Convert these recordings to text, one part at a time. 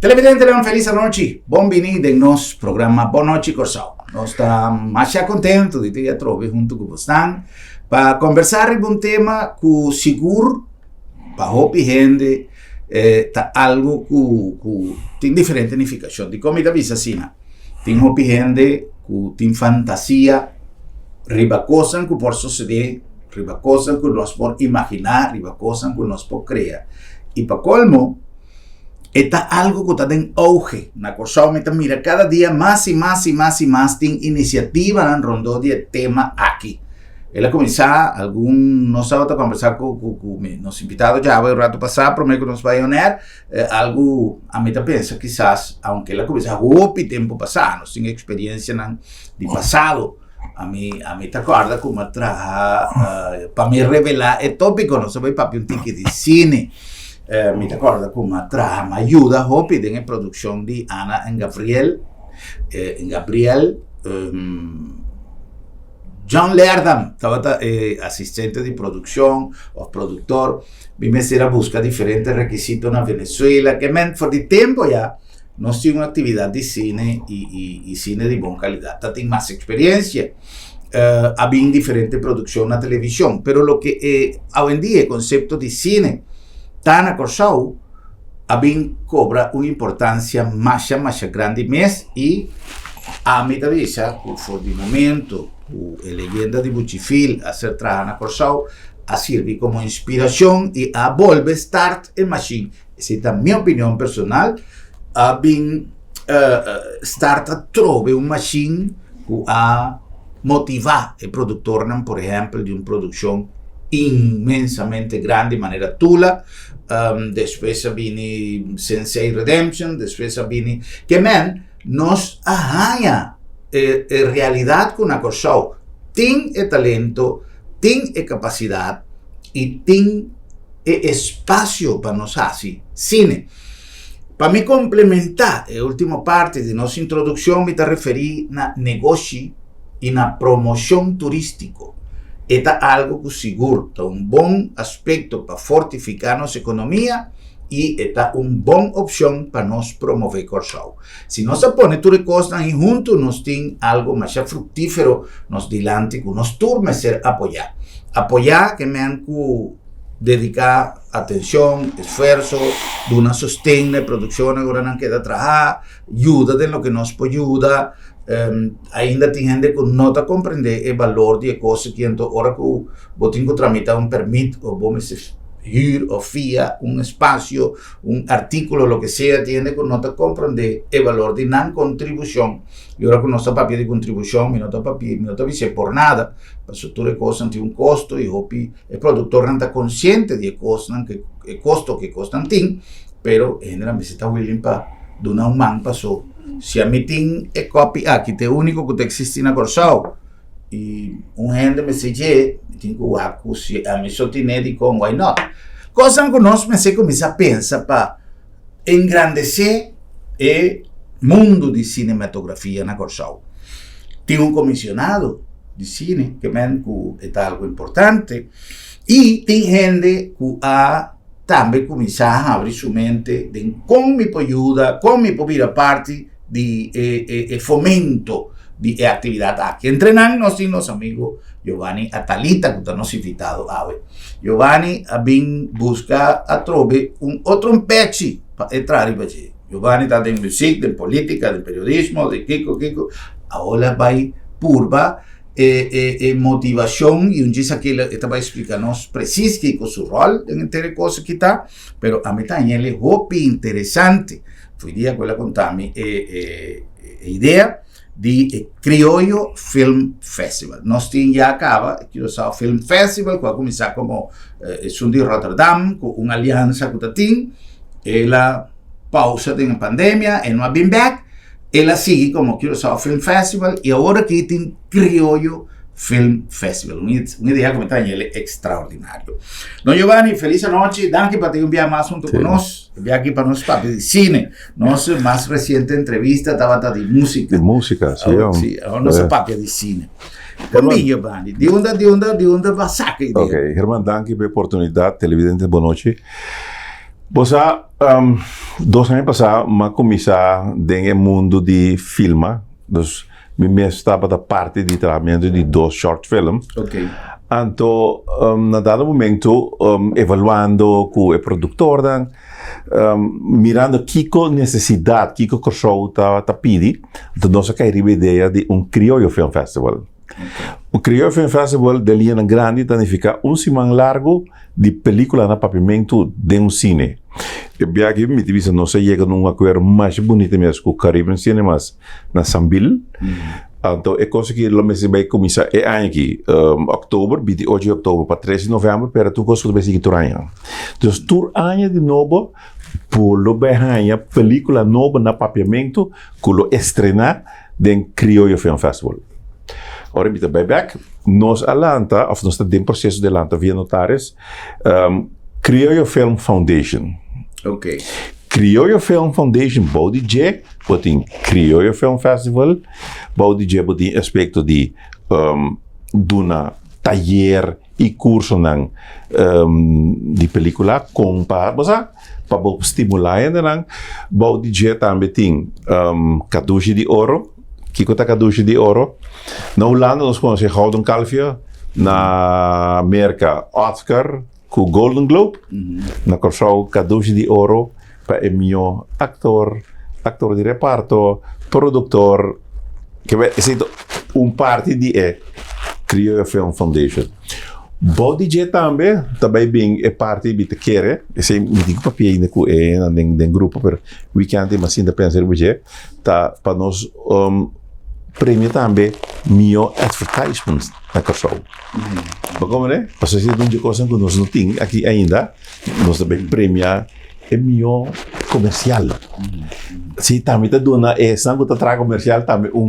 Televidentenan felis anochi, bon bini den nos programa Bon Nochi Kòrsou. Nos ta masha kontentu di tin atrobe huntu ku bosnan pa kombersá riba un tema ku sigur pa hopi hende ta algu ku ku tin diferente nifikashon. Dikon mi ta bisa asina? Tin hopi hende ku tin fantasia riba kosnan ku por sosodé, riba kosnan ku nos por imaginá, riba kosnan ku nos por krea. I pa kolmo, e ta algu ku ta den ouge. Na Kòrsou mi ta mira kada dia mas i mas i mas i mas tin inisiativanan rondó di e tema aki. El a kuminsá algun, nos tabata kombersá ku ku nos invitado djawe un ratu pasá promé ku nos bai on air, Algu ami ta pensa kisas aunke el a kuminsá hopi tempu pasá, nos tin eksperensianan di pasado, ami ami ta kòrda ku mi a traha pa mi revelá e tópiko, nos a bai papia un tiki di sine, mi ta kòrda ku mi a traha, mi a yuda hopi den e produkshon di Ana en Gabriel, Gabriel. John Leerdam tabata e asistente di produccion of productor. Mi mester a busca diferente requisito na Venezuela. Ke men for di tempo ya nos tin un actividad di cine y, y, y cine di bon calidad. Ta tin mas experiencia. A bin diferente produccion na television. Pero loke e awendia e concepto di cine ta na Corsou a bin cobra un importancia masha masha grandi mes y ami ta bisa cu for di momento cu e leyenda di Buchifil a ser traha na Corsou a sirbi como inspiracion y a bolbe start e machine, esey ta mi opinion personal, a bin start atrobe un machine cu a motiva e productornan por ehempel di un produccion inmensamente grandi manera Tula. Despues a bini Sensei Redemption, despues a bini ke men nos a haña e e realidat ku na Kòrsou tin e talento, tin e kapasidat i tin e espasio pa nos hasi sine. Pa mi komplementá e último parti di nos introdukshon mi ta referí na negoshi i na promoshon turístiko. E ta algu ku sigur ta un bon aspekto pa fortifiká nos ekonomia i e ta un bon opshon pa nos promové Kòrsou. Si nos a pone tur e kosnan ei huntu nos tin algu masha fruktífero nos dilanti ku nos tur mester apoyá. Apoyá ke men ku dediká atenshon, esfuerso, duna sosten na e produkshonnan ora nan keda traha, yuda den loke nos por yuda. Ainda tin hende ku no ta komprendé e balor di e kos aki, anto ora ku bo tin ku tramitá un pèrmit òf bo mester hür òf fia un espasio, un artíkulo, loke sea, tin hende ku no ta komprendé e balor di nan kontribushon. I ora ku nos ta papia di kontribushon, mi no ta papia, mi no ta bis'é por nada, pasobra tur e kosnan tin un kosto i hopi e produktornan ta konsiente di e kosnan, e kosto ku e kosnan tin, pero e hendenan mester ta willing pa duna un man paso. Si ami tin e kopi aki, ta e úniko ku ta eksistí na Kòrsou i un hende mester dje, mi tin ku wak ku si ami so tin'é dikon, why not? Kosnan ku nos mester kuminsá pensa pa engrandesé e mundu di sinematografia na Kòrsou. Tin un komisionado di sine ke men ku e ta algu importante i tin hende ku a tambe kuminsá habri su mente den kon mi por yuda, kon mi por bira parti di e e e fomento di e aktividat aki. Entre nan nos tin nos amigo Giovanni Atalita ku ta nos invitado awe. Giovanni a bin buska atrobe un otro mpechi pa e traha riba dje. Giovanni ta den muzik, den politika, den periodismo, den kiko kiko. Awor el a bai purba e e e motivacion y un djis aki e ta bai splica nos precies kico su rol den henter e cos aki ta, pero ami ta haña el hopi interesante. Foi dia cu el a conta mi e e e idea di e Crioyo Film Festival. Nos tin ya caba e Curaçao Film Festival cu a cuminsa como esun di Rotterdam cu un aliansa cu ta tin, el a pausa den e pandemia, e no a bin bek. El a sigui komo Curaçao Film Festival i awor aki tin Krioyo Film Festival. Un un idea ku mi ta haña el ekstraordinario. Don Giovanni, felis anochi. Danki pa tin un bia mas huntu ku nos. E bia aki pa nos papia di sine. Nos mas resiente entrevista tabata di músika. Di músika, si. Awor, si, awor nos a papia di sine. Kon bin, Giovanni? Di unda, di unda, di unda bo a saka e idea? Ok, Herman, danki pa e oportunidat. Televidentes, bon nochi. Bo sa, 2 aña pasá mi a kuminsá den e mundu di filma. Dus mi mes tabata parti di trahamentu di dos short film. Anto na dado momento evaluando ku e produktornan, mirando kiko nesesidat, kiko Kòrsou ta pidi, anto nos a kai riba e idea di un Krioyo Film Festival. Un Krioyo Film Festival den liñanan grandi ta nifiká un siman largu di pelíkula na papiamentu den un sine. E biaha mi ta bisa nos a yega na un akuerdo masha bunita mes ku Caribbean Cinemas na Sambil. Anto e kos aki lo mester bai kuminsá e aña aki, òktober, 28 di òktober pa 3 di novèmber, pero tur kos ku ta bai sigui tur aña. Dus tur aña di nobo bo lo bai haña pelíkula nobo na papiamentu ku lo estrená den Krioyo Film Festival. Ora mi ta bai bek, nos a lanta, òf nos ta den proseso di lanta via notaris, Krioyo Film Foundation. Krioyo Film Foundation bou di dje bo tin Krioyo Film Festival, bou di dje bo tin aspekto di duna tayer i kursonan di pelikula kon pa, bo sa, pa bo stimulá hendenan. Bou di dje tambe tin Kadushi di Oro. Kiko ta Kadushi di Oro? Na Hulanda nos konosé Gouden Kalfje, na Merka Oscar ku Golden Globe, na Kòrsou Kadushi di Oro pa e mihó aktor, aktor di reparto, produktor, ke esei ta un parti di e Krioyo Film Foundation. Bou di dje tambe ta bai bin e parti mi ta kere, esei mi tin ku papia ainda ku e hendenan den grupo, pero wikènt ei mi a sinta pensa riba dje, ta pa nos premia tambe mihó advertisement na Kòrsou. Bo komprende? Pasobra esei ta un dje kosnan ku nos no tin aki ainda, nos ta bai premia e mihó komersial. Si tambe ta duna esnan ku ta traha komersial tambe un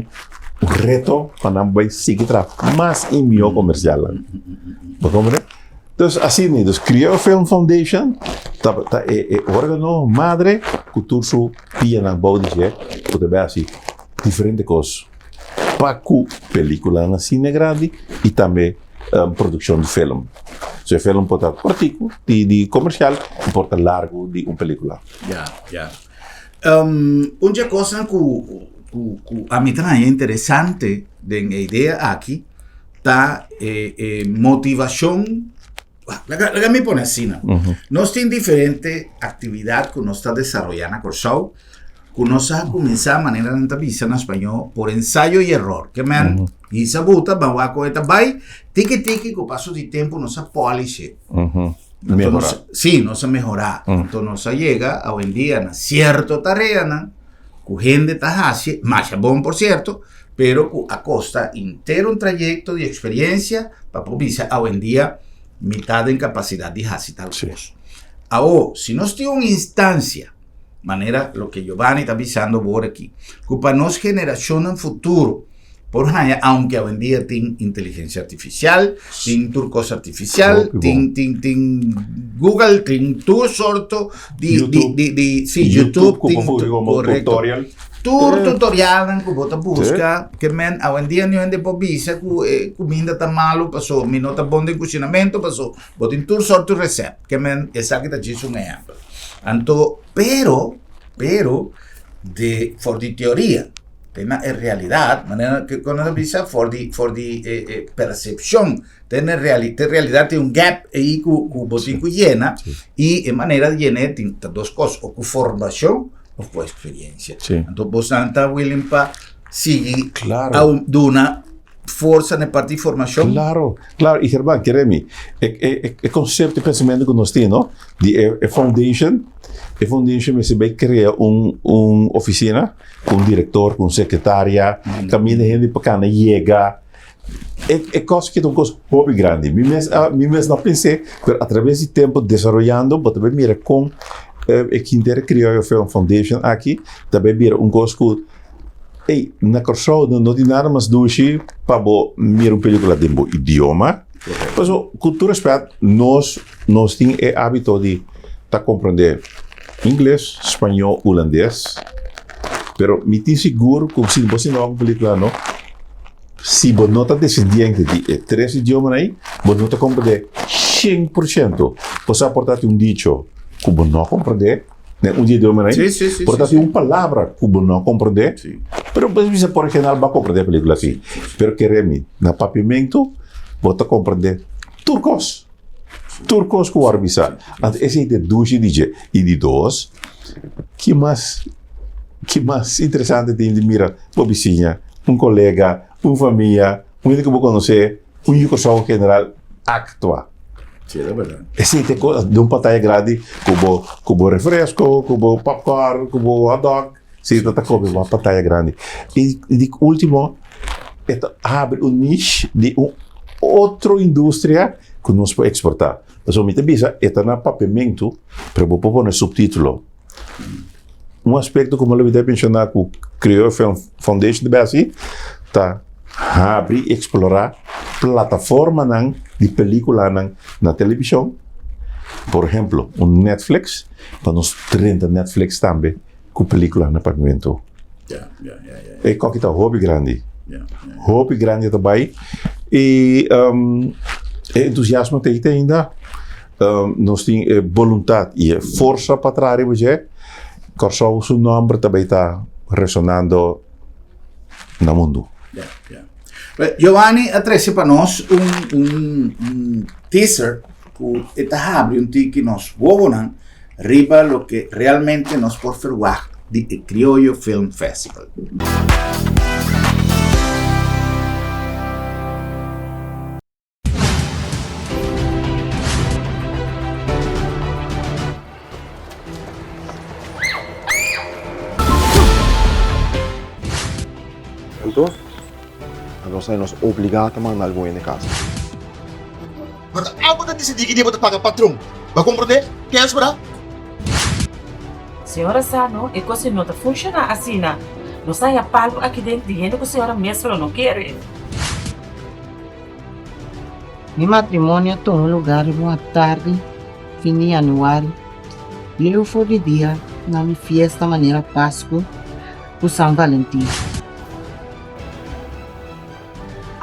reto pa nan bai sigui traha mas i mihó komersialnan. Bo komprende? Dus asina, dus Krioyo Film Foundation ta ta e e órgano madre ku tur su pianan bou di dje ku ta bai hasi diferente kos pa ku pelikulanan sine grandi i tambe produkshon di film. So e film por ta kortiku di di komersial i por ta largu di un pelikula. Ya, ya. Un dje kosnan ku ku ku ami ta haña interesante den e idea aki ta e e motivashon, laga laga mi pone asina, nos tin diferente aktividat ku nos ta desaroyá na Kòrsou ku nos a kuminsá manera nan ta bisa na spañó por ensayo i eror, ke men hisa buta ban wak ku e ta bai tiki tiki ku paso di tempu nos a polish e. Mehorá. Sí, nos a mehorá. Anto nos a yega awendia na sierto tareanan ku hende ta hasi, masha bon por sierto, pero ku a kosta henter un trayekto di eksperiencia pa por bisa awendia mi ta den kapasidat di hasi tal kos. Awo, si nos tin un instansia, manera loke Giovanni ta bisando awor aki, ku pa nos generashonnan futuro por haña, aunke awendia tin inteligencia artificial, tin tur kos artificial, tin tin tin Google, tin tur sorto di di di di sí, YouTube, YouTube tin korekto. Tur tutorialnan ku bo ta buska, ke men awendia niun hende por bisa ku e kuminda ta malu paso mi no ta bon den kushinamentu paso bo tin tur sorto resèpt, ke men esaki ta djis un ehèmpel. Anto pero pero de for di teoria te na e realidat, manera ku nos a bisa for di for di e e persepshon te na reali te realidat tin un gap ei ku ku bo tin ku yena i e manera di yen'é tin ta dos kos o ku formashon òf ku eksperiensia. Anto bosnan ta willing pa sigui a duna forsa na e parti di formashon? Klaro, klaro. I Germán, kere mi, e e e konsepto i pensamentu ku nos tin, no, di e e foundation, e foundation mester bai krea un un ofisina ku un direktor, ku un sekretaria, kaminda hende por kana yega. E e kos aki ta un kos hopi grandi. Mi mes a mi mes no a pens'é, pero atraves di tempu desaroyando bo ta bai mira kon e Quintero Criollo Film Foundation aki ta bai bira un kos ku Ey, na Kòrsou no tin nada mas dushi pa bo mira un pelikula den bo idioma. Pasobra, ku tur rèspèt, nos nos tin e hábito di ta komprondé ingles, spañó, hulandes. Pero mi tin sigur ku si bo sinta wak un pelikula no, si bo no ta desendiente di e tres idiomanan ei, bo no ta komprondé 100%. Bo sa por ta tin un dicho. ku bo no a komprondé den un di e idiomanan ei. Por ta tin un palabra ku bo no a komprondé, pero bo bisa por general bo a komprondé e pelíkula si. Pero kere mi, na papiamentu bo ta komprondé tur kos, tur kos ku wòrdu bisa. Anto esei ta e dushi di dje. I di dos, ki mas ki mas interesante tin di mira bo bisiña, un kolega, un famia, un hende ku bo konosé, un yu Kòrsou general aktua. Sí, ta berdad. Esei ta e kos, den un pantaya grandi ku bo ku bo refresko, ku bo popcorn, ku bo hotdog, si ta ta kome bo pantaya grandi. I di ultimo e ta habri un niche di un otro industria ku nos por eksportá. Pasobra mi ta bisa e ta na papiamentu, pero bo por pone subtítulo. Un aspekto ku mi lo bida menshoná ku Creole Film Foundation ta bai hasi ta habri i eksplorá plataformanan di pelíkulanan na televishon. Por ehemplo, un Netflix, pa nos drenta Netflix tambe ku pelíkulanan na papiamentu. E koki ta hopi grandi. Hopi grandi ta bai i e entusiasmo ta ei ainda. Nos tin e boluntat i e forsa pa traha riba dje. Kòrsou su nòmber ta bai ta resonando na mundu. Giovanni a trese pa nos un un teaser ku e ta habri un tiki nos wowonan riba loke realmente nos por ferwagt di e Krioyo Film Festival. Anto, nos a nos obligá ta manda algun hende kas. No ta abo ta disidí ki dia bo ta paga patron. Bo a komprondé, Kens, bra? Señora sa no, e kos no ta funshoná asina. Nos a haña palu aki den di hende ku señora mes lo no kere. Mi matrimonio a tuma lugar riba un atardi fin di januari, leu for di dia na mi fiesta manera Pascu ku San Valentin.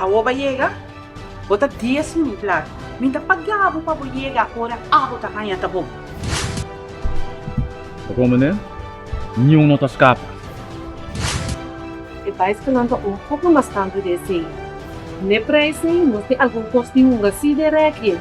Awor bo a yega? Bo ta dies minüt lat. Mi ta paga bo pa bo yega ora abo ta haña ta bon. Ta kon meneer? Niun no ta skapa. E baiskelnan ta un poko mas tantu di esei. N'e prijs ei nos tin algun kos di hunga si den rèkje.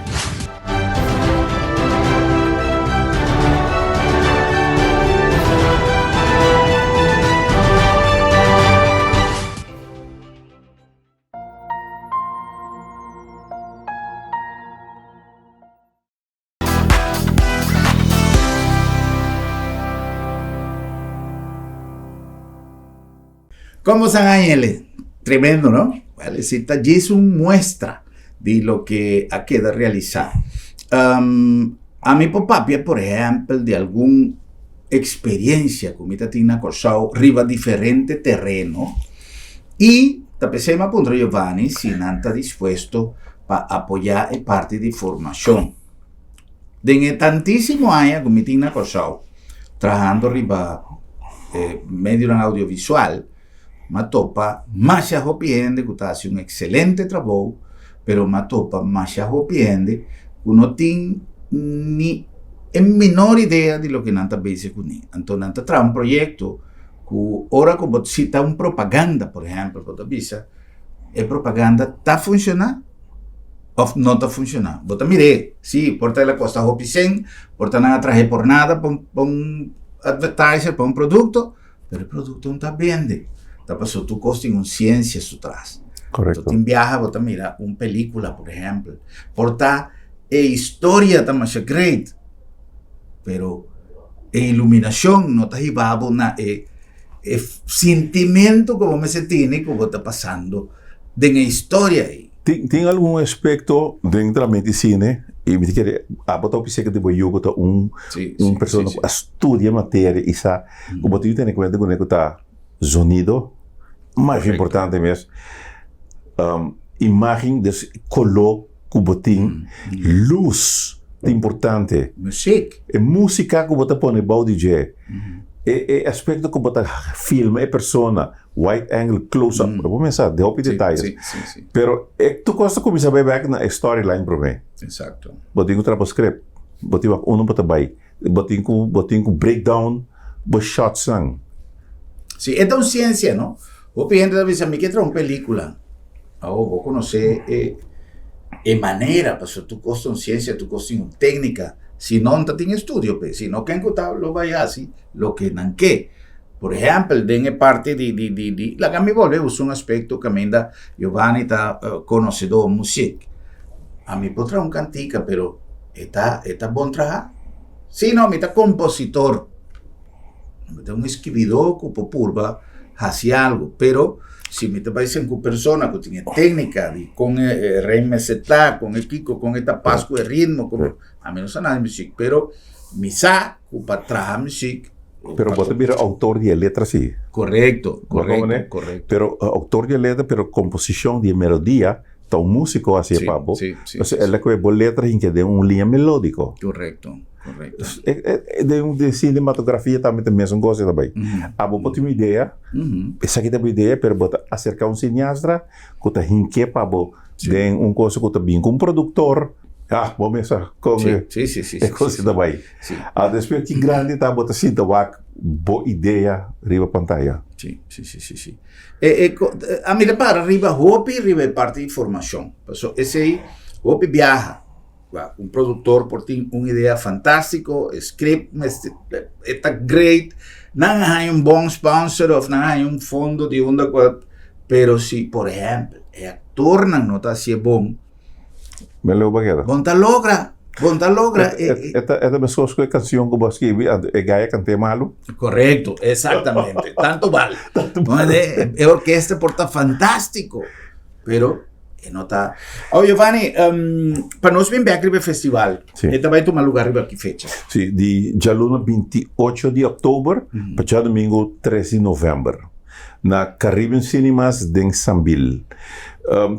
Como San Ángel? Tremendo, no? Well, esi ta djis un muestra di loke a keda realisá. Um, ami por papia, por ehèmpel, di algun eksperiencia ku mi ta tin na Kòrsou riba diferente tereno i ta p'esei mi a puntra Giovanni si nan ta dispuesto pa apoyá e parti di formashon. Den e tantísimo aña ku mi tin na Kòrsou trahando riba e medionan audiovisual, mi a topa masha hopi hende ku ta hasi un ekselente trabou, pero mi a topa masha hopi hende ku no tin ni e menor idea di loke nan ta bezig kuné. Anto nan ta traha un proyekto ku ora ku bo sita un propaganda, por ehèmpel, bo ta bisa e propaganda ta funshoná òf no ta funshoná. Bo ta mir'é, sí, por ta el a kosta hopi sèn, por ta nan a trah'é por nada pa un advertiser, pa un produkto, pero e produkto no ta bende. Ta pasobra tur kos tin un siensia su tras. Korekto. Tin biaha bo ta mira un pelikula, por ehèmpel, por ta e historia ta masha great, pero e iluminashon no ta hiba bo na e e sintimentu ku bo mester tene ku bo ta pasando den e historia ei. Tin tin algun aspekto den tramiti sine i mi ta kere abo ta hopi seka di bo yu ku ta un un persona ku a studia materia i sa ku bo tin ku tene kuenta kuné ku ta zonido mas importante mes imagen des koló ku bo tin lus ta importante e musika ku bo ta pone bou di dje e e aspekto ku bo ta filma e persona wide angle close up bo mester sa den hopi detayes pero e tur kos ta kuminsá bai bek na e storyline promé bo tin ku traha bo script bo tin wak unda bo ta bai. Bo tin ku bo tin ku break down bo shotsnan. Si, e ta un siensia, no? Hopi hende ta bisa, mi ke traha un pelikula. Awor bo konosé e e manera, pasobra tur kos ta un siensia, tur kos tin un téknika. Si no, no ta tin estudio p'e. Si no, ken ku ta lo bai hasi loke nan ke. Por ehèmpel, den e parti di di di di, laga mi bolbe usa un aspekto kaminda Giovanni ta konosedó musik. Ami por traha un kantika, pero e ta e ta bon traha? Si no, mi ta kompositor. Mi ta un eskibidó ku por purba hasi algu, pero si mi ta bai sen ku persona ku tin e téknika di kon e ren mester ta, kon e kiko, kon e ta pas ku e ritmo, kon ami no sa nada di musik, pero mi sa ku pa traha musik. Pero bo ta bira outor di e letra si. Korekto, korekto, korekto. Pero outor di e letra, pero komposishon di e melodia ta un músiko hasi e pa bo. Pasobra el a kohe bo letra hinka den un liña melódiko. Korekto, korekto. Den den sinematografia tambe ta mesun kos ta bai. Abo por tin un idea, esaki ta bo idea, pero bo ta aserká un sineastra ku ta hink'é pa bo den un kos ku ta bin ku un produktor, ah, bo mes sa kon e kos ta bai. A despues ki grandi ta bo ta sinta wak bo idea riba pantaya. Sí, sí, sí, sí, sí. E, e, ami ta para riba hopi riba e parti di formacion. Paso esei hopi biaha. Un productor por tin un idea fantastico, e script mester, e ta great, nan a haña un bon sponsor of nan a haña un fondo di unda cu, pero si por ehempel e actornan no ta hacié bon, Me leu pa keda. Bon ta logra, bon ta logra. E, e, e, ta, e ta meskos ku e kansion ku bo a skibi, anto e gai a kant'é malu. Korekto, exactamente. Tanto bal. Tanto bal. E, e orkesta por ta fantástiko, pero e no ta. Oh, Giovanni, um, pa nos bin bek riba e festival, Sí. e ta bai tuma lugar riba ki fecha? Sí, di djaluna 28 di òktober pa djadumingu 3 di novèmber. Na Caribbean Cinemas den Sambil.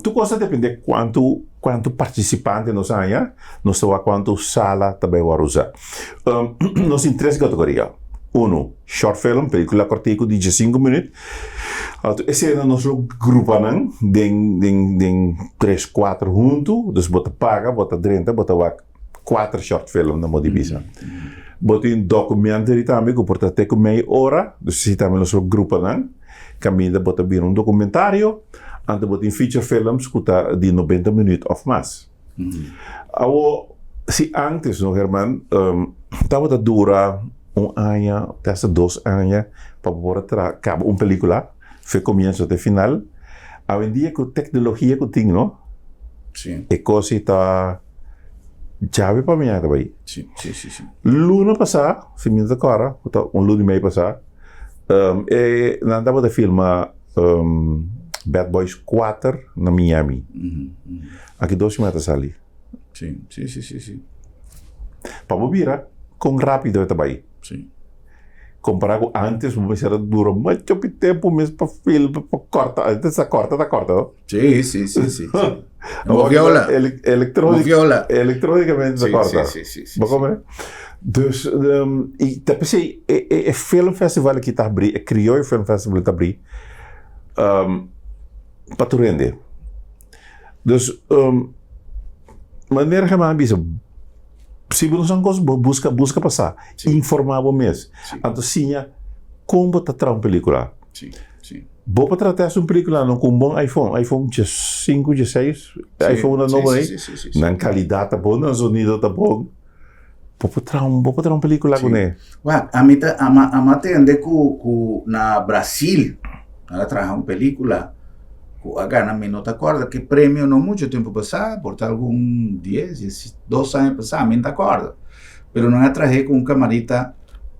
Tur kos ta depende kuantu kuantu partisipante nos haña, nos ta wak kuantu sala ta bai wòrdu usá. Nos tin tres kategoria. Unu, short film, pelikula kòrtiku di diesinku minüt. Anto esei nos lo grupa nan den den den tres kuater huntu. Dus bo ta paga, bo ta drenta, bo ta wak kuater short film na modo di bisa. Bo tin documentary tambe ku por ta te ku mei ora, dus esei tambe nos lo grupa nan. Kaminda bo ta bira un documentario, anto bo tin feature films ku ta di nobenta minüt òf mas. Awo, si antes no Herman, tabata dura un aña te hasta dos aña pa bo por a traha kaba un pelikula, fe komienso te final. Awendia ku teknologia ku tin no, e kos ei ta djabe pa mañana ta bai. Luna pasá, si mi no ta kòrda, ku ta un luna i mei pasá, e nan tabata filma Bad Boys kuater na Miami. Aki dos simana ta sali. Pa bo bira kon rápido e ta bai. Kompará ku antes bo mester a dura mucho pi tempu mes pa filma, pa kòrta. Antes ta kòrta ta kòrta no? Sí, sí, sí, sí. Moviola. Moviola. Elektrónikamente ta kòrta. Sí, sí, sí. Bo komprende? Dus, i ta p'esei e e film festival aki ta habrí, e Krioyo Film Festival ta habrí pa tur hende. Dus, manera Germán a bisa, si bo no sa un kos, bo buska, buska pa sa. Informá bo mes. Anto siña kon bo ta traha un pelikula. Bo por traha tèst un pelikula no ku un bon iPhone, iPhone diesinku, dieseis, iPhonenan nobo ei, nan kalidat ta bon, nan sonido ta bon. Bo por traha un, bo por traha un pelikula kuné. Wak, ami ta, ama, ama tende ku, ku na Brasil nan a traha un pelikula ku a gana, mi no ta kòrda ke premio no mucho tempu pasá, por ta algun dies, dies, dos aña pasá, mi no ta kòrda. Pero nan a trah'é ku un kamarita,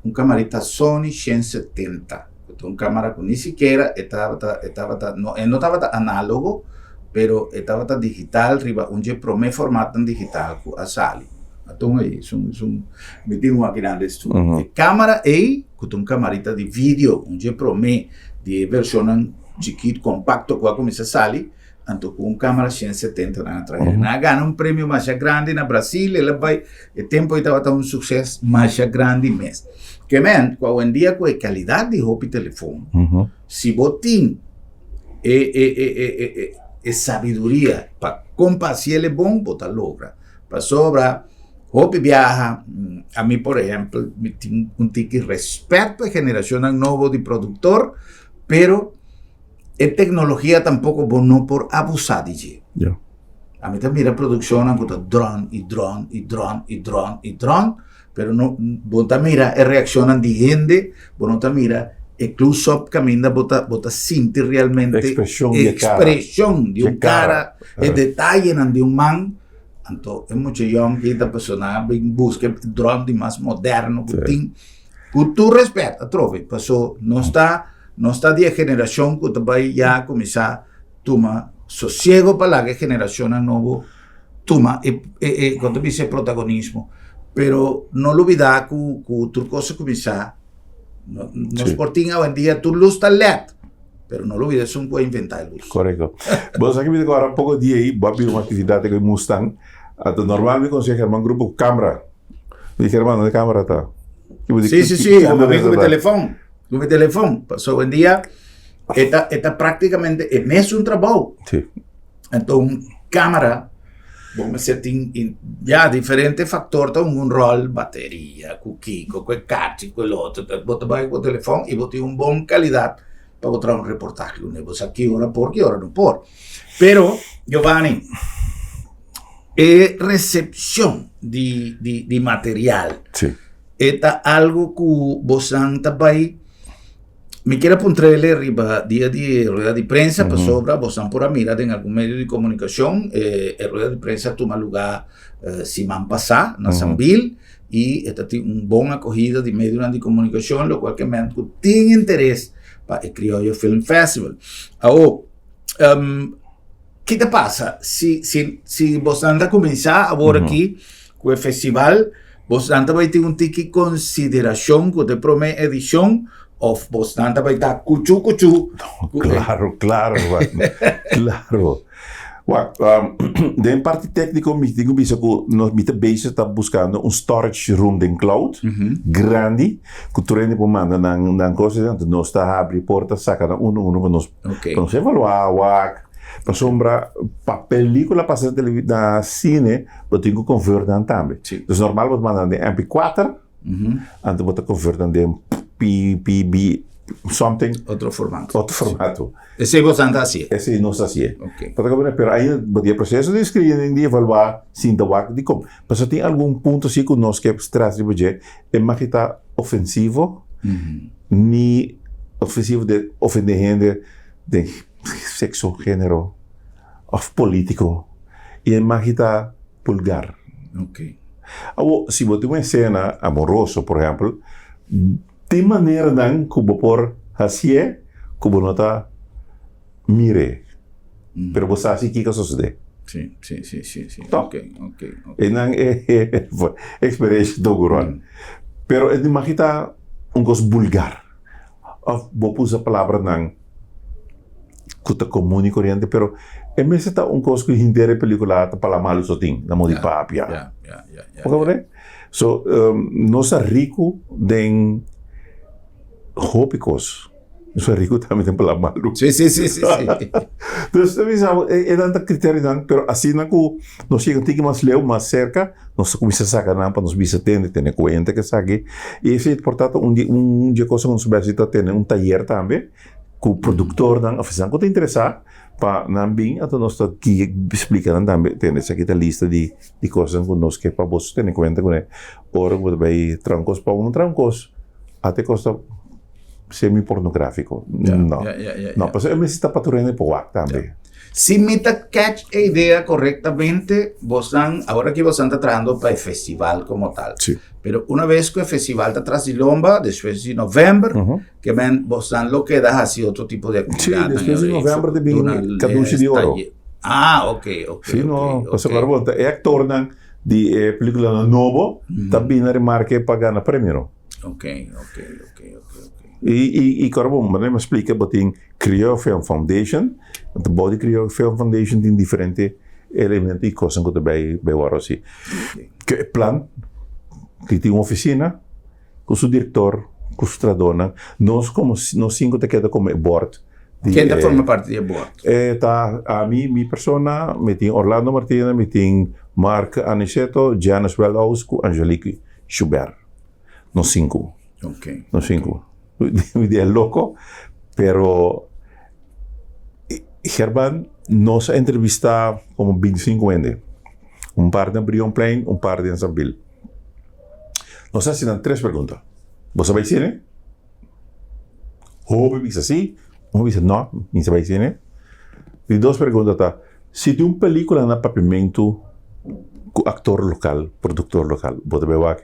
un kamarita Sony 170, ku ta un kamara ku ni sikiera e tabata, e tabata, no, e no tabata análogo, pero e tabata digital riba un dje promé formatnan digital ku a sali. Aton ei, esun, esun, mi tin un akinan den estudio. E kamara ei, ku ta un kamarita di video, un dje promé di e vershonnan chikit, kompakto ku a kuminsá sali, anto ku un kamara 170 nan a traha. Nan a gana un premio masha grandi na Brasil, el a bai, e tempu ei tabata un sukses masha grandi mes. Ke men, ku awendia ku e kalidat di hopi telefon, si bo tin e e e e e e e sabiduria pa kon pa hasiel e bon, bo ta logra. Pasobra. Hopi biaha, ami por ehempel, mi tin un tiki respet pa e generacionnan nobo di productor, pero e tecnologia tampoco bo no por abusa di dje. Ami ta mira produccionnan cu ta drone y drone y drone y drone y drone, pero no, bo ta mira e reaccionnan di hende, bo no ta mira e close-up caminda bo ta, bo ta sinti realmente Expresion di e cara. expresion di un Di cara. cara, e detayenan di un man. Anto e mucha yonki ta persona bin buska e drone di mas moderno ku tin. Ku tur respet atrobe, paso nos ta nos ta di e generashon ku ta bai ya kuminsá tuma sosiego pa laga e generashonnan nobo tuma e e e kon ta bisa e protagonismo. Pero no lubida ku ku tur kos a kuminsá, nos por tin awendia tur lus ta led. Pero no lo bida esun ku a inventá e lus. Korekto. Bo sa ki mi ta kòrda un poko di ei, bo a bira un aktividat ku e Mustang. Anto normal mi konseha German grupo ku kamera. Mi di German, donde kamera ta? Sí, sí, sí, a mi ku mi telefòn. Ku mi telefòn. Pasobra awendia e ta e ta práktikamente e mesun trabou. Sí. Anto un kamera bo mester tin ya diferente faktor ta hunga un ròl, bateria, ku kiko, ku e kachi, ku el otro, bo ta bai ku bo telefòn i bo tin un bon kalidat pa bo traha un reportahe kuné. Bo sa ki ora por, ki ora no por. Pero, Giovanni, e resepshon di di di material e ta algu ku bosan ta bai. Mi kier a puntr'ele riba dia di rueda di prensa pasobra bosan por a mira den algun medio di komunikashon e rueda di prensa a tuma lugá siman pasá na Sambil i e ta tin un bon akohida di medionan di komunikashon lokual ke men ku tin interes pa e Krioyo Film Festival. Awor ki ta pasa si si si bosan ta kuminsá awor aki ku e festival Bosnan ta bai tin un tiki konsiderashon ku ta e promé edishon òf bosnan ta bai ta kuchu kuchu? Klaro, klaro, klaro. Wak, den parti tékniko mi tin ku bisa ku nos mi ta bezig ta buskando un storage room den cloud grandi ku tur hende por manda nan nan kosnan. Anto nos ta habri porta saka nan uno uno pa nos pa nos evaluá wak. Pasobra pa pelíkula pasa na sine Bo tin ku convert nan tambe. Sí. Dus normal bo ta manda nan den MP4, anto bo ta convert nan den PPB something. Otro formato. Otro formato. Esei bo ta hasié? Esei nos ta hasié. Ok. Bo ta comprende? Pero ainda bo tin e proceso di screening, di evaluá, sinta wak dikon. Pasobra tin algun punto si ku nos ke stress riba dje, e mag ta ofensivo, ni ofensivo den ofendé hende den sekso, género. Of politico y e magi ta pulgar. Ok. Awo, si bo tin un escena amoroso, por ehempel, tin maneranan cu bo por hacié cu bo no ta mir'é, pero bo sa si kico a sosodé. Sí, sí, sí, sí, sí. Toch? Ok, ok, ok. Einan e experiencia ta ocurri. Pero e magi ta un cos bulgar. Of bo por usa palabranan ku ta komun i koriente, pero e mester ta un kos ku henter e pelikula ta pala malu so tin na modo di papia. Bo comprende? So, nos ta riku den hopi kos. Nos ta riku tambe den pala malu. Sí, sí, sí, sí, sí. Dus ta bisa bo, e nan ta kriterionan, pero asina ku nos yega un tiki mas leu, mas serka, nos ta kuminsá saka nan pa nos bisa tende, tene kuenta ku esaki. I esei por ta un di un di e kosnan ku nos mester ta tene un tayer tambe ku produktornan òf esnan ku ta interesá pa nan bin, anto nos ta guia splika nan tambe, tende esaki ta lista di di kosnan ku nos ke pa boso tene kuenta kuné ora ku bo ta bai traha un kos. Pa bo no traha un kos, ata e kos ta semi pornográfiko. No, no, pasobra e mester ta pa tur hende por wak tambe. Si mi ta catch e idea correctamente, bosnan, awor aki bosnan ta trahando pa e festival como tal. Sí. Pero una vez cu e festival ta tras di lomba, despues di november, ke men bosnan lo keda haci otro tipo di actividadnan. Sí, despues di november ta bin Cadushi di Oro. Ah, ok, ok, Sí, no, ok, pasobra ok. bo ta e actornan di e peliculanan nobo ta bin na remarke pa gana premio, no. Ok, ok, ok, ok, ok. I, i, i kòrda bon, manera mi a splika, bo tin Creole Film Foundation, anto bou di Creole Film Foundation tin diferente elemento i kosnan ku ta bai bai wòrdu hasi. Ke e plan di tin un ofisina ku su direktor, ku su trahadónan, nos komo nos sinku ta keda komo e bòrt. Di Ken ta e forma parti di e board? E ta ami, mi persona, mi tin Orlando Martina, mi tin Mark Aniceto, Janice Wellhouse ku Angelique Joubert. Nos sinku. Ok. Nos sinku. Mi di e loko, pero German, nos a entrevista como bintisinku hende. Un par na Brionplein, un par den Sambil. Nos a hasi nan tres pregunta. Bo sa bai sine? Hopi bisa si, hopi bisa no, mi sa bai sine. Di dos pregunta ta, si tin un pelicula na Papiamentu cu actor local, productor local, bo ta bai wak?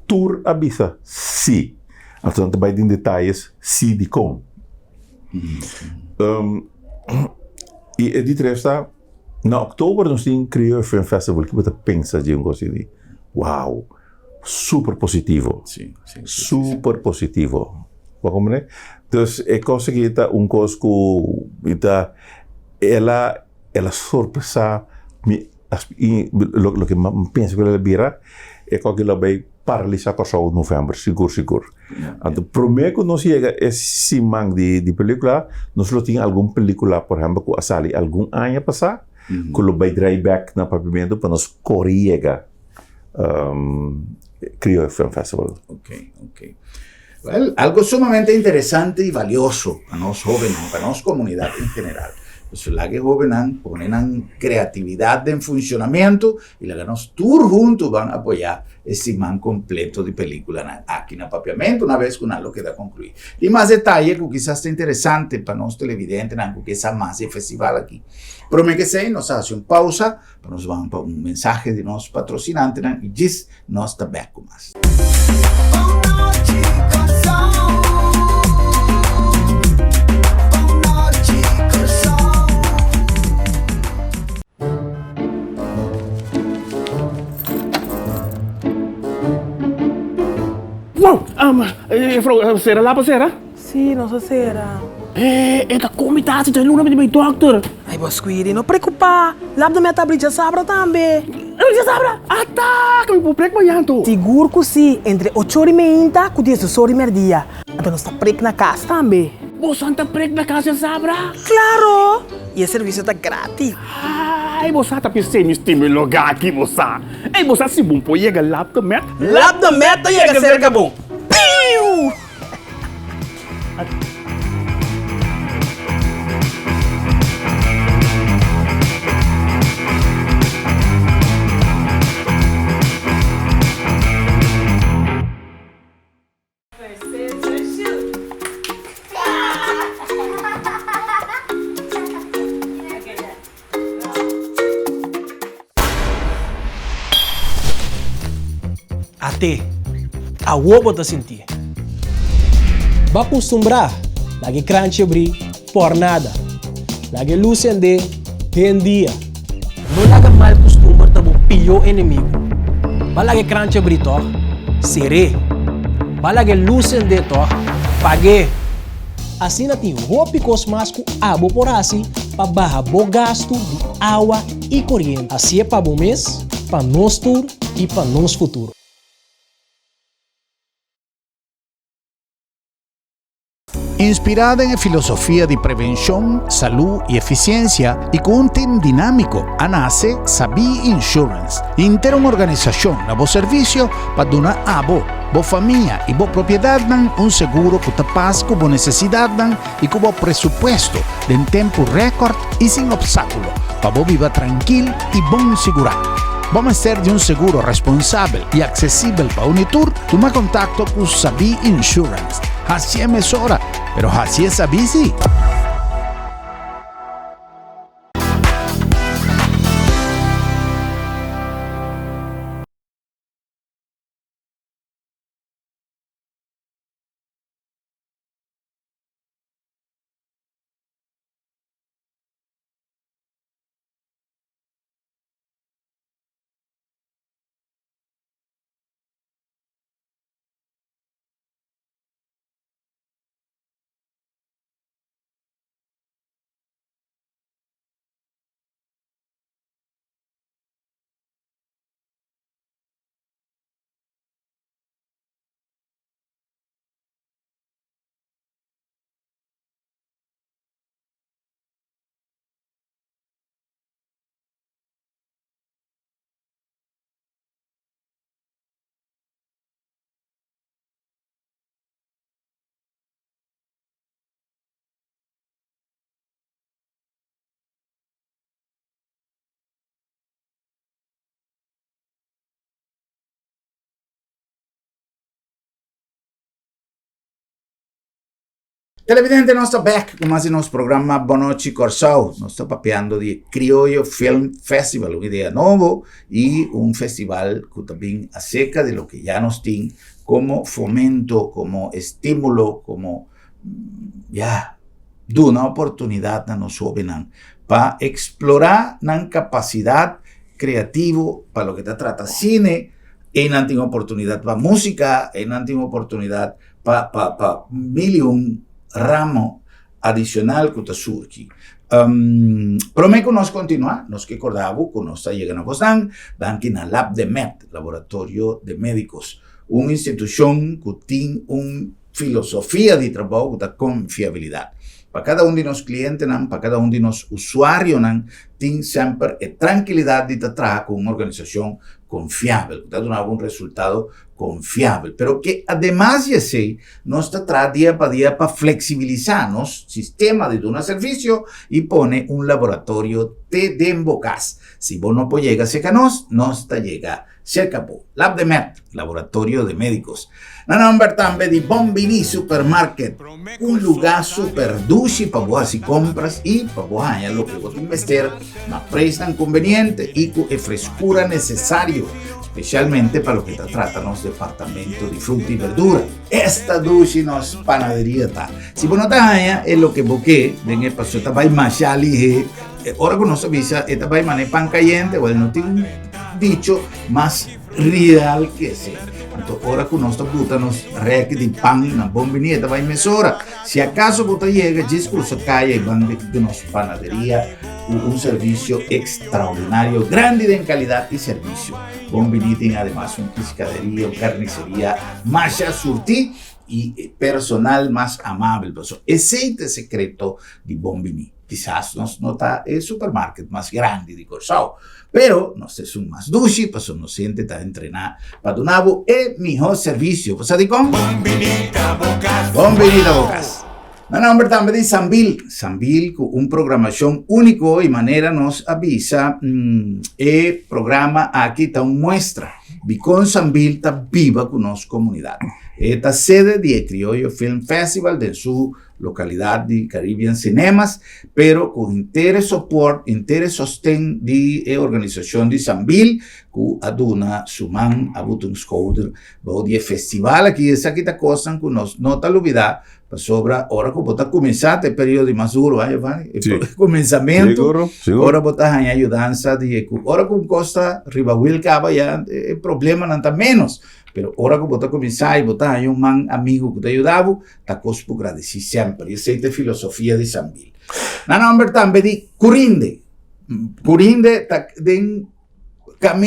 Tur a bisa si. Anto nan ta bai den detayes si dicon. Y e di tres ta, na october nos tin Creole Film Festival, kico bo ta pensa dje un cos asina? Wow! Super positivo. Sí, sí, sí, Super positivo. Bo comprende? Dus e cos aki ta un cos cu mi ta, el a, el a sorpresa mi, y loke mi pensa cu el a bira, e cos aki lo bay paralisa Kòrsou novèmber, sigur sigur. Anto promé ku nos yega e siman di di pelíkula, nos lo tin algun pelíkula, por ehèmpel, ku a sali algun aña pasá, ku lo bai drai bèk na Papiamentu pa nos kore yega Krioyo Film Festival. Ok, ok. Well, algo sumamente interesante y valioso pa nos hobennan, pa nos comunidad en general. Pues laga e hobennan pone nan creatividad den funcionamiento y laga nos tur hunto ban apoya e siman completo di peliculanan aki na Papiamento una vez cu nan lo keda conclui. Tin mas detaye cu kisas ta interesante pa nos televidentenan cu ke sa mas di e festival aki. Prome ke esey nos a haci un pausa Pa nos ban pa un mensahe di nos patrocinantenan y djis nos ta bek cu mas. Wow! Juffrouw, sera lapa sera? Sí, nos a sera. E, e ta komi tasi djaluna mi ta bai dòkter. Ai bo Squidi, no preokupá. Lap mi a ta abri djasabra tambe. Abri djasabra? Ata! Ku mi por prek mañan anto? Sigur ku sí, entre ocho ora i meinta ku diesdos ora i mèrdia. Anto nos ta prek na kas tambe. Boso ta prek na kas djasabra? Klaro! I e servisio ta gratis. Ai, bo sa ta p'esei mi stima e lugá aki, bo sa. Ei, bo sa si bo por yega Lap de Met? Lap de Met ta yega serka bo. Piu! At'é, awor bo ta sintié. Bo a kustumbrá laga e kranchi abrí por nada. Laga e lus sendé den dia. No laga mal kustumber ta bo pió enemigu. Bo a laga e kranchi abrí tòg? Ser'é. Bo a laga e lus sendé tòg? Pag'é. Asina tin hopi kos mas ku abo por hasi pa baha bo gastu di awa i koriente. Hasié pa bo mes, pa nos tur i pa nos futuro. Inspirá den e filosofia di prevenshon, salú i efisiensia i ku un tim dinámiko a nase Sabí Insurance, henter un organisashon na bo servisio pa duna abo, bo famia i bo propiedatnan un seguro ku ta pas ku bo nesesidatnan i ku bo presupuesto den tempu rèkòrt i sin opstákulo pa bo biba trankil i bon sigurá. Bo mester di un seguro responsabel i aksesibel pa uni tur? Tuma kontakto ku Sabí Insurance. Hasié mesora, pero hasié sabí sí! Televidente, nos ta bek ku mas di nos programa Bon Nochi Kòrsou. Nos ta papiando di Krioyo Film Festival, un idea nobo i un festival ku ta bin aserka di loke ya nos tin komo fomento, komo estímulo, komo ya duna oportunidat na nos hóbennan pa eksplorá nan kapasidat kreativo pa loke ta trata sine. Einan tin oportunidat pa músika, einan tin oportunidat pa pa pa mil y un ramo adicional cu ta surgi. Um, prome cu nos continua, nos ke corda bo cu nos ta yega na bosnan danki na Lab de Med, Laboratorio de Medicos, un institucion cu tin un filosofia di trabou cu ta confiabilidad. Pa cada un di nos clientenan, pa cada un di nos usuarionan tin semper e trankilidad di ta traha cu un organisacion confiabel, cu ta duna bo un resultado konfiabel. Pero ke ademas di esei, nos ta traha dia pa dia pa fleksibilisá nos sistema di duna servisio i pone un laboratorio te den bo kas. Si bo no por yega serka nos, nos ta yega serka bo. Labdemed, Laboratorio de Médicos. Na nòmber tambe di Bon Bini Supermarket, un lugá super dushi pa bo hasi kompras i pa bo haña loke bo tin mester na preisnan konveniente i ku e freskura nesesario, spesialmente pa loke ta trata nos departamento di fruta i berdura. Esta dushi nos panaderia ta! Si bo no ta haña e loke bo ke den e paso ta bai masha lihé. Ora ku nos a bisa e ta bai manera pan kayente, wèl no tin un dicho mas real ke esei. Anto ora ku nos ta buta nos rèki di pan na bon bini e ta bai mesora. Si akaso bo ta yega djis krusa kaya i ban di nos panaderia ku un servisio ekstraordinario grandi den kalidat i servisio. Bon Bini tin ademas un piskaderia, un karniseria masha surtí i personal mas amabel. Pasobra esei ta e sekreto di Bon Bini. Kisas nos no ta e supermarket mas grandi di Kòrsou, pero nos ta esun mas dushi pasobra nos hende ta entrená pa duna bo e mihó servisio. Bo sa dikon? Bon bini ta bo kas! Bon bini ta bo kas! Na nòmber tambe di Sambil, Sambil ku un programashon úniko i manera nos a bisa e programa aki ta un muestra di kon Sambil ta biba ku nos komunidat. E ta sede di e Krioyo Film Festival den su localidad di Caribbean Cinemas, pero cu henter e soport, henter e sosten di e organisacion di Sambil cu a duna su man, a buta un schouder bou di e festival aki. Esaki ta cosnan cu nos no ta lubida, pasobra ora cu bo ta cuminsa ta e periodo di mas duro, ha Giovanni? E Sí. cuminsamento, Seguro, seguro. ora bo ta haña yudansa di e cu ora cu un cos ta riba wiel caba ya e problemanan ta menos, pero ora cu bo ta cuminsa y bo ta haña un man amigo cu ta yuda bo, Ta kos ku gradisí semper. I esei ta e filosofia di Sambil. Na nòmber tambe di Curinde. Curinde ta den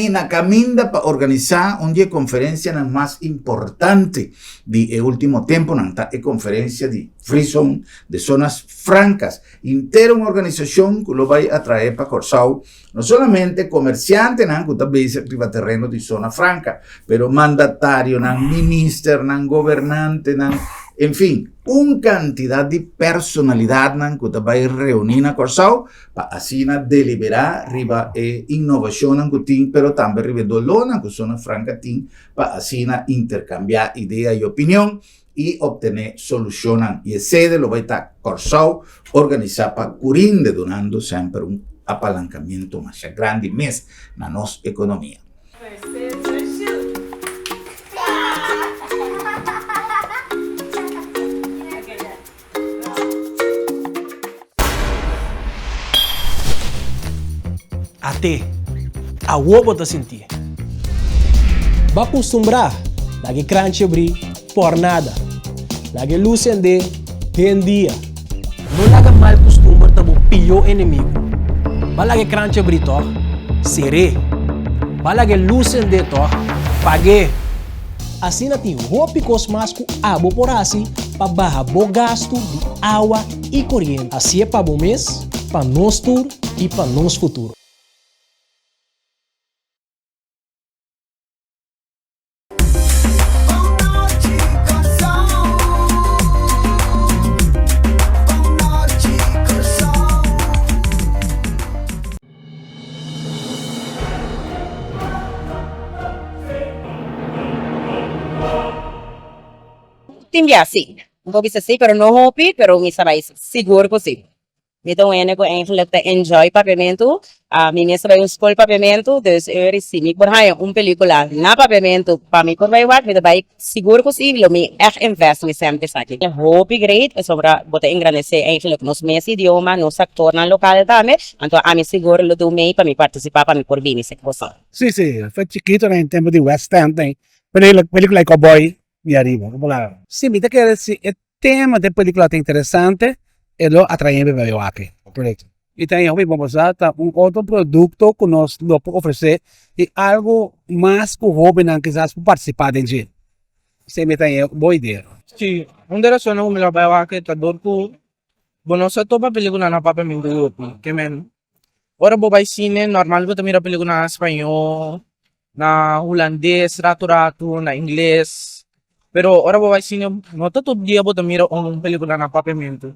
na kaminda pa organisá un di e konferensianan mas importante di e último tempunan, ta e konferensia di Free Zone, de Zonas Francas. Henter un organisashon ku lo bai atraé pa Kòrsou No solamente comerciantenan cu ta bezig riba tereno di zona franca, pero mandatarionan, ministernan, gobernantenan, en fin, un cantidad di personalidadnan cu ta bay reuni na Corsou pa asina delibera riba e innovacionnan cu tin, pero tambe riba e dolornan cu zona franca tin pa asina intercambia idea y opinion i obtené solushonnan. I e sede lo bai ta Kòrsou, organisá pa Curinde, dunando semper un apalankamiento masha grandi mes na nos ekonomia. At'é, awor bo ta sintié. Bo a kustumbrá laga e kranchi abrí por nada. Laga e lus sendé den dia. No laga mal kustumber ta bo pió enemigu. Bo a laga e kranchi abrí tòg? Ser'é. Bo a laga e lus sendé tòg? Pag'é. Asina tin hopi kos mas ku abo por hasi pa baha bo gastu di awa i koriente. Hasié pa bo mes, pa nos tur i pa nos futuro. Tin bia si. Mi por bisa si, pero no hopi, pero mi sa bai sigur ku si. Mi ta un hende ku eigenlijk ta enjoy papiamentu. Mi mes ta bai un skol papiamentu, dus eur si mi por haña un pelikula na papiamentu pa mi por bai wak, mi ta bai sigur ku si, lo mi ègt invest mi sèn pa esaki. Hopi great, pasobra bo ta engrandesé eigenlijk nos mes idioma, nos aktornan lokal tambe, anto ami sigur lo do mei pa mi partisipá pa mi por bini sek boso. Sí, sí, fue chikito na e tempo di West End, pelikula di cowboy mi ariba. Sí, mi ta kere si e tema di e pelikula ta interesante, e lo atrae mi pa bai wak. I ta hopi bon pasobra ta un otro produkto ku nos lo por ofresé i algu mas ku hóbennan kisas por partisipá den dje. Esei mi ta haña un bon idea. Sí, un di rasonnan ku mi lo bai wak ta dor ku bo no sa topa pelikula na papiamentu hopi. Ke men, ora bo bai sine normal bo ta mira pelikula na spañó, na hulandes ratu ratu, na ingles, pero ora bo bai sine no ta tur dia bo ta mira un pelikula na papiamentu.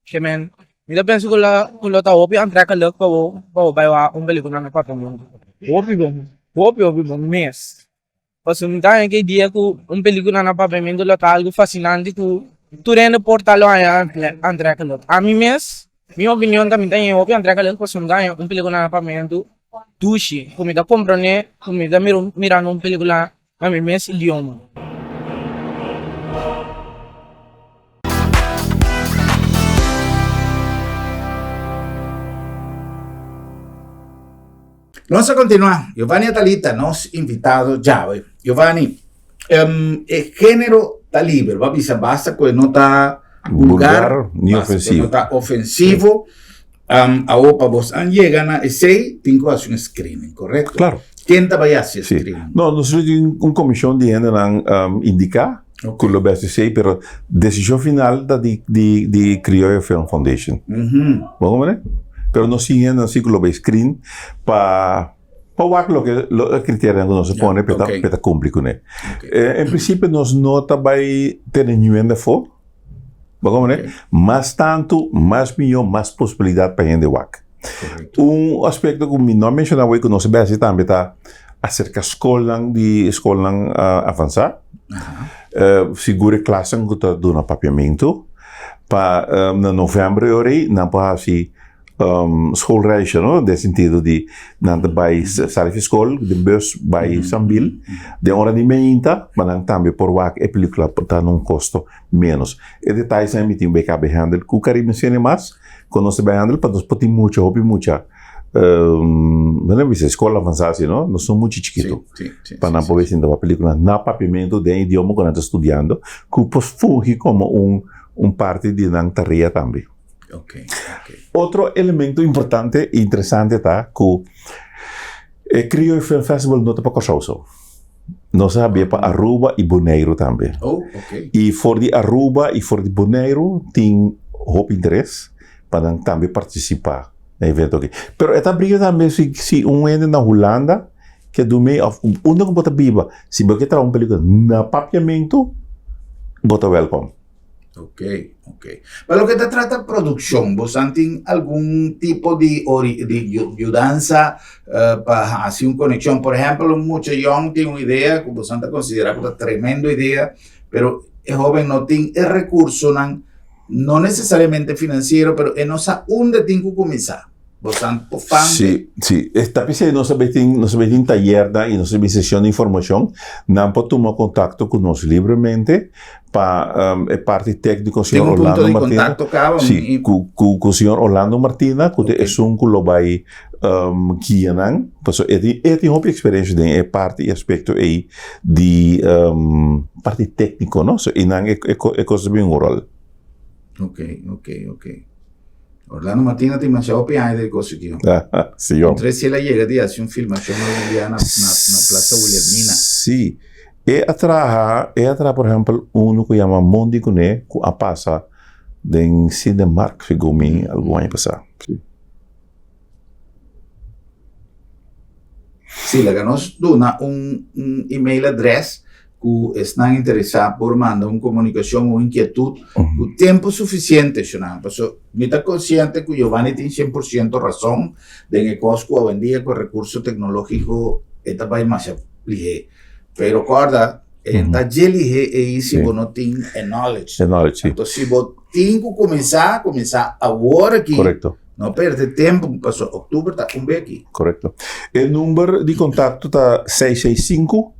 Ke men, mi ta pensa ku lo ta hopi aantrekkelijk pa bo pa bo bai wak un pelikula na papiamentu. Hopi bon, hopi hopi bon mes. Pasobra mi ta haña ke dia ku un pelikula na papiamentu lo ta algu fasinante ku tur hende por ta lo haña aantrekkelijk. Ami mes, mi opinion ta mi ta haña hopi aantrekkelijk pasobra mi ta haña un pelikula na papiamentu dushi ku mi ta komprondé ku mi ta mirando un pelikula na mi mes idioma. Nos a continua. Giovanni Atalita, nos invitado djawe. Giovanni, um, e género ta liber. Bo a bisa basta ku e no ta vulgar, Vulgar ni basta ku e ofensivo. no ta ofensivo. Um, awo pa bos an yega na esei, tin ku hasi un screening, korekto? Claro. Ken ta bai hasi e Sí. screening? No, nos tin un komishon di hendenan um, indiká ku lo bai hasi esei, pero desishon final ta di, di, di Criolla Film Foundation. Mhm. Bo comprende? Pero nos tin hendenan si ku lo bai screen pa pa wak loke lo e kriterionan ku nos a pone pa e ta ok. pa e ta kumpli kuné. En prinsipio nos no ta bai tene niun hende afó. Bo comprende? Mas tantu, mas mihó, mas posibilidat pa hende wak. Un aspekto ku mi no a menshoná awor ku nos a bai hasi tambe ta aserka skolnan di skolnan avansá. Sigur e klasnan ku ta duna papiamentu pa na novèmber e ora ei nan por hasi schoolreisje no den sentido di nan ta bai sali fi skol den bus bai Sambil den ora di meinta pa nan tambe por wak e pelikula por ta na un kosto menos. E detayesnan mi tin bay kabe handel ku Caribbean Cinemas ku nos ta bay handel pa nos por tin mucha hopi mucha mi no bisa skol avansa asi no nos no mucha chikitu pa nan por bay sinta wak pelikula na papiamentu den idioma ku nan ta studiando ku por fungi komo un parti di nan tarea tambe. Otro elemento importante i interesante ta ku e Crioyo Film Festival no ta pa Kòrsou so. Nos a habia pa Aruba i Boneiru tambe. I for di Aruba i for di Boneiru tin hopi interes pa nan tambe partisipá na e evento aki. Pero e ta bria tambe si si un hende na Hulanda ke duna òf unda ku bo ta biba, si bo ke traha un pelikula na papiamentu, bo ta wèlkòm. Ok, ok. Pa loke ta trata produccion, bosan tin algun tipo di ori di yudansa pa hasi un conexion? Por ehempel, un mucha yong tin un idea ku bosan ta considera ku ta tremendo idea, pero e hoben no tin e recursonan, no necesariamente financiero, pero e no sa unda tin ku cuminsa. Bosan por fan. Sí, sí. Ta p'esei nos a bay tin, nos a bay tin tayernan i nos a bay seshon di informashon. Nan por tuma kontakto ku nos libremente pa e parti tékniko Tin señor un punto Orlando di Martina. kontakto kaba? Sí, ku ku ku señor Orlando Martina ku ta esun ku lo bay guia nan. Pasobra e tin e tin hopi eksperensia den e parti i aspekto ei di parti tékniko no. So einan e e kos ta bin un ròl. Ok, ok, ok. Orlando Martina tin masha hopi aña den kos aki. Sí, yo. Entre si el a yega di hasi un filmashon algun dia na, na, na Plaza Wilhelmina. Sí. E a traha, e a traha por ehempel uno ku yama Mondi Kuné ku a pasa den Cinemark segun mi algun aña pasá. Sí. Sí, laga nos duna un, un email address ku esnan interesá por manda un komunikashon o inkietut ku tempu sufisiente, shonnan. Paso mi ta konsiente ku Giovanni tin 100% rason den e kos ku awendia ku e rekurso teknológiko e ta bai masha lihé. Pero kòrda. E ta dje lihé ei si bo no tin e knowledge. E knowledge, si. Anto si bo tin ku kuminsá, kuminsá awor aki. Korekto. No perde tempu, pasobra òktober ta un beki. Korekto. E number di kontakto ta 665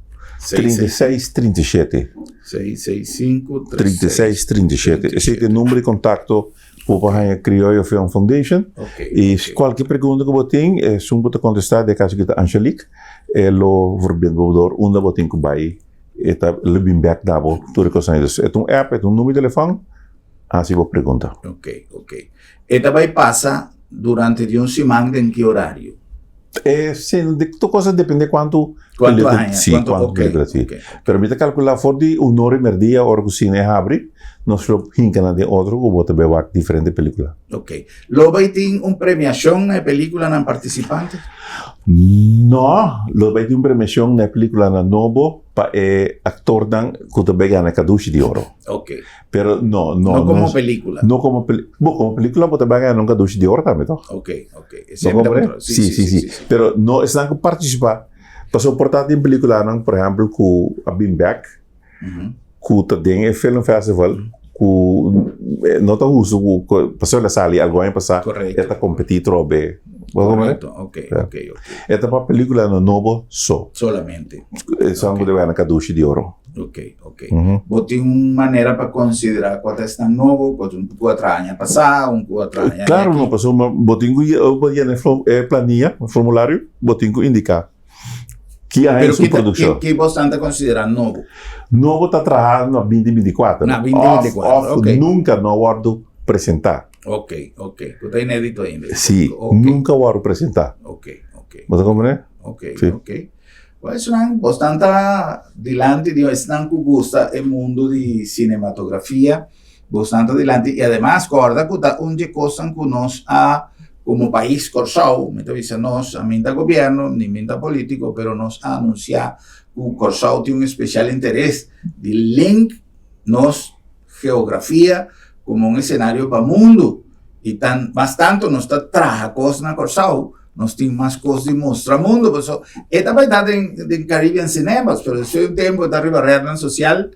36 37. 665 36 37. Esei ta e number di kontakto ku bo por haña Krioyo Film Foundation. I kualke pregunta ku bo tin, esun ku ta kontestá den e kaso aki ta Angelique. E lo verbind bo dor unda bo tin ku bai. E ta lo bin bèk na bo tur e kosnan. Dus e ta un app, e ta un number di telefòn, hasi bo pregunta. Ok, ok. E ta bai pasa durante di un siman den ki orario? E si, tur kos a depende kuantu Kuantu aña, si, kuantu, kuantu ok, pelíkula si. ok. Pero mi ta kalkulá for di un ora i merdia ora ku sine habri, nos lo hinka nan den otro ku bo ta bai wak diferente pelíkula. Ok. Lo bai tin un premiashon na e pelíkulanan partisipante? No, lo bai tin un premiashon na e pelíkulanan nobo pa e aktornan ku ta bai gana Kadushi di Oro. Ok. Pero no, no. No komo pelíkula. No komo peli, bo komo pelíkula bo ta bai gana un Kadushi di Oro tambe toch? Ok, ok. Bo kompre? Sí, sí, sí, sí. Pero no esnan ku partisipá. Pasobra por ta tin pelíkulanan, por ehèmpel, ku a bin bèk, ku ta den e film festival, ku no ta hustu ku, pasobra el a sali algun aña pasá, e ta kompetí trobe. Bo kompre? Korekto, ok, ok, ok. E ta pa pelíkulanan nobo so. Solamente. Esnan ku ta gana Kadushi di Oro. Ok, ok. Bo tin un manera pa konsiderá kua ta esnan nobo, kua ta un ku a traha aña pasá, un ku a traha aña Klaro, aki? no, pasobra bo tin ku yena e plania, e formulario, bo tin ku indiká ki aña Pero su ki ta, ki, produkshon. ki bosnan ta konsiderá nobo? Nobo ta traha na binti binti kuater. Na binti binti Òf, kuater, òf ok. nunka no a wòrdu presentá. Ok, ok. Ku ta inédito ainda. Sí, Ok. nunka a wòrdu presentá. Ok, ok. Bo ta komprendé? Ok, Sí. ok. Bo esnan, bosnan ta dilanti di esnan ku gusta e mundu di sinematografia, bosnan ta dilanti i ademas kòrda ku ta un dje kosnan ku nos a komo pais Kòrsou, mi ta bisa nos, ami ta gobièrnu ni mi ta polítiko, pero nos a anunsiá ku Kòrsou tin un espesial interes di link nos geografia komo un esenario pa mundu i tan mas tantu nos ta traha kos na Kòrsou nos tin mas kos di mustra mundu pasobra e ta bai ta den den Caribbean Cinemas pero despues di un tempu e ta riba rednan sosial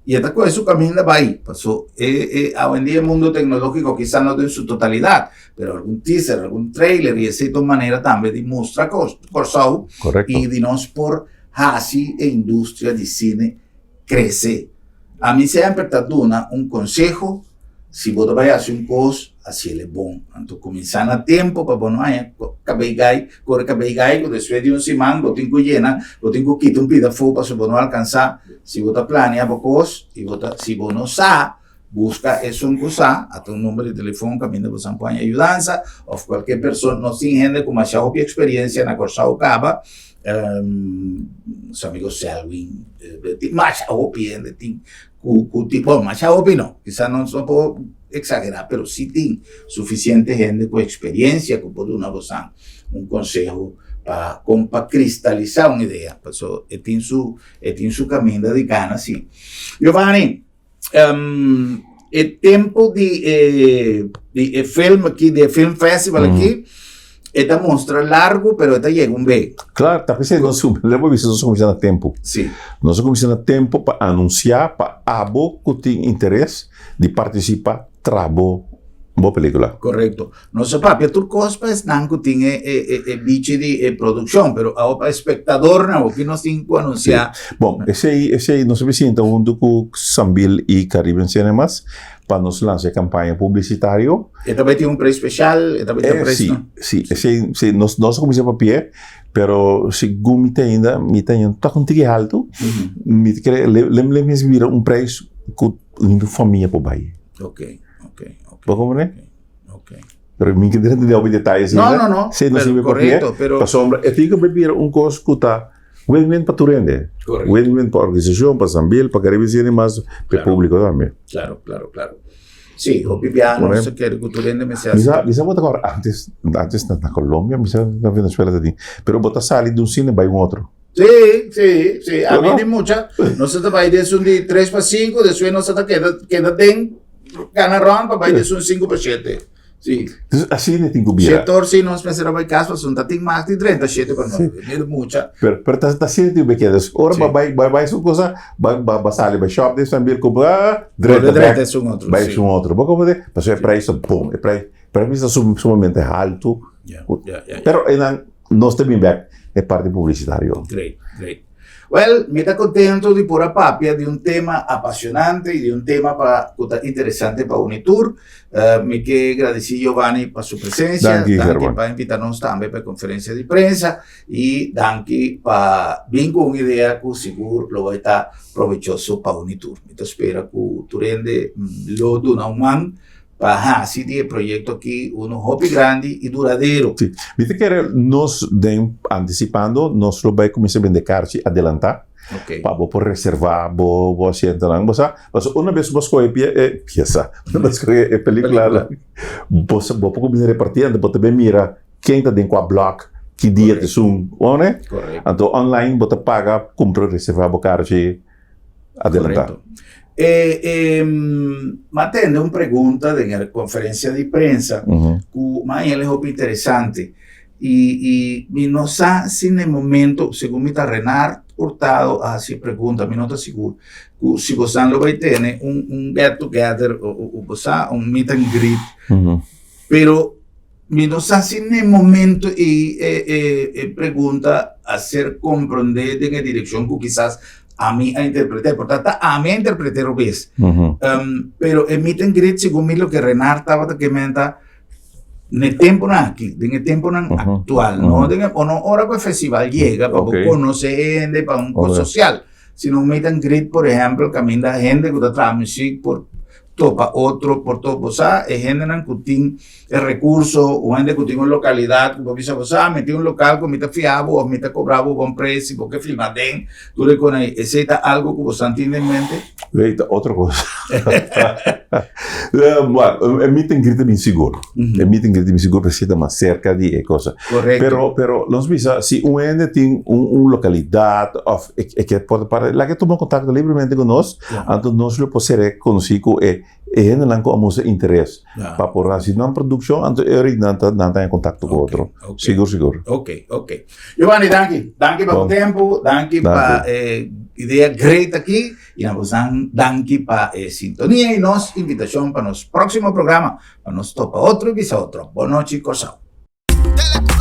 i e ta kohe su kaminda bai pasobra e e awendia e mundu teknologiko kisa no den su totalidat pero algun teaser algun trailer i esei ta un manera tambe di mustra Kòrsou i di nos por hasi e industria di sine krese. Ami semper ta duna un konseho, si bo ta bai hasi un kos, hasiel e bon. Anto kuminsá na tempu pa bo no haña kabei gai, kore kabei gai ku despues di un siman bo tin ku yena, bo tin ku kita un pida afó pasobra bo no alkansá. Si bo ta plania bo kos i bo ta, si bo no sa, buska esun ku sa, ata un number di telefon kaminda bo san por haña yudansa òf kualke persona. Nos tin hende ku masha hopi eksperensia na Kòrsou kaba. Nos amigo Selwyn, tin masha hopi hende tin ku ku tin, bon masha hopi no, kisa nos no por eksagerá, pero si tin sufisiente hende ku eksperensia ku por duna bosan un konseho pa kon pa kristalisá un idea, paso e tin su e tin su kaminda di gana si. Giovanni, E tempo di e di e film aki, di e film festival aki, e ta mostra largo, pero e ta yega un be. Claro, ta p'esei nos lebo bisa nos a kuminsá na tempu. Sí. Nos a kuminsá na tempu pa anunsiá pa abo ku tin interes di partisipá traha bo bo pelikula. Korekto. Nos a papia tur kos pa esnan ku tin e e e bichi di e produkshon, pero awo pa espektadornan awo ki nos tin ku anunsiá? Sí. Bon, esei esei nos a sinta huntu ku Sambil i Caribbean Cinemas pa nos lansa e kampaña publisitario. E ta bai tin un preis speshal? E ta bai tin un preis Sí, no? sí, esei sí nos nos a kuminsá papia, pero segun mi ta ainda mi ta haña tok un tiki haltu, mi ta kere le le mes bira un preis ku un famia por bai. Ok, ok, ok. Bo komprende? Ok. Pero mi ke drenta den hopi detaye No, no, no. Sí, no Pero sirve correcto, pero Pasobra e tin ku bira un kos ku ta win-win pa tur hende. Correcto. Win-win pa organisashon, pa Sambil, pa Caribe Cinemas, pa e públiko tambe. Claro, claro, claro. Sí, hopi bia nos ta kere ku tur hende mester hasi. Mi sa bo ta kòrda antes, antes na Colombia, mi sa na Venezuela ta tin, pero bo ta sali di un sine bai un otro. Sí, sí, sí. Ami di mucha, nos ta bai des un di tres pa sinku, despues nos ta keda, keda den gana rònt pa bai des un sinku pa shete. Si. Dus asina tin ku bira. Shetor si nos mester a bai kas pasobra ta tin mas di 37 pa nos mira mucha. Pero pero ta ta asina tin bekeda. Dus ora bo bai bai bai su cosa ba ba ba sali bai shop den Sambil kumpra drenta drenta esun otro. Bai esun otro. Bo komprende? Pasobra e prijs ta bon. E prijs prijs ta sumamente haltu. Pero einan nos ta bin bek e parti publisitario. Great, great. Well, mi ta contento di por a papia di un tema apasionante y di un tema pa cu ta interesante pa uni tur. Uh, mi ke gradici Giovanni pa su presencia, Danki, danki Herman. pa invita nos tambe pa e conferencia di prensa y danki pa bin cu un idea cu sigur lo bay ta provechoso pa uni tur. Mi ta spera cu tur hende lo duna un man pa hasi di e proyecto aki uno hopi grandi y duradero. Sí. Mi ta kere nos den anticipando nos lo bay cuminsa bende karchi adelanta Ok. pa bo por reserva bo bo asientonan. Bo sa, pasobra una bes bo scoge pie e pieza, una bes scoge e pelicula, bo sa bo por cuminsa reparti anto bo ta bay mira ken ta den cua blok, ki dia ta esun, wou ne? Correcto. Anto online bo ta paga cumpra reserva bo karchi adelantá. Correcto. Eh, eh, m'a tende un pregunta den e conferencia di prensa cu m'a haña el hopi interesante y, y mi no sa si na e momento, segun mi ta Renard Hurtado a haci e pregunta, mi no ta sigur, cu si bosan lo bay tene un, un get together o, o, o bo sa, un meet and greet, pero mi no sa si na e momento ei e, e, e pregunta a ser comprende den e direccion cu kisas ami a interpreté, por tanto ami a interpreté robes. Um, pero e meet and greet, segun mi loke Renard tabata ke menta, n'e temponan aki, den e temponan actual, no den e, o no ora ku e festival yega pa bo konosé hende, pa un kos social, sino un meet and greet, por ehempel, kaminda hende ku ta traha muziek por topa otro, por topa, bo sa, e hendenan ku tin e rekurso, un hende ku tin un lokalidat ku bo bisa bo sa, mi tin un lokal ku mi ta fia bo òf mi ta kobra bo bon preis si bo ke filma den, tur e kos ei. Esei ta algu ku bo san tin den mente? Ei ta otro kos. Bueno, e meet and greet ta bin sigur. E meet and greet ta bin sigur pasobra ta mas serka di e cosa. Korekto. Pero, pero nos bisa si un hende tin un un lokalidat òf e ke por para laga e tuma kontakto libremente ku nos, Anto nos lo por ser konosí ku e e hendenan ku a mustra interes pa por hasi nan produkshon, anto e ora nan ta nan ta en kontakto ku otro. Sigur sigur. Ok, ok. Giovanni, danki. Danki pa bo tempu, danki pa e idea great aki i na bosan danki pa e sintonia i nos invitashon pa nos próksimo programa pa nos topa otro i bisa otro. Bon nochi, Kòrsou.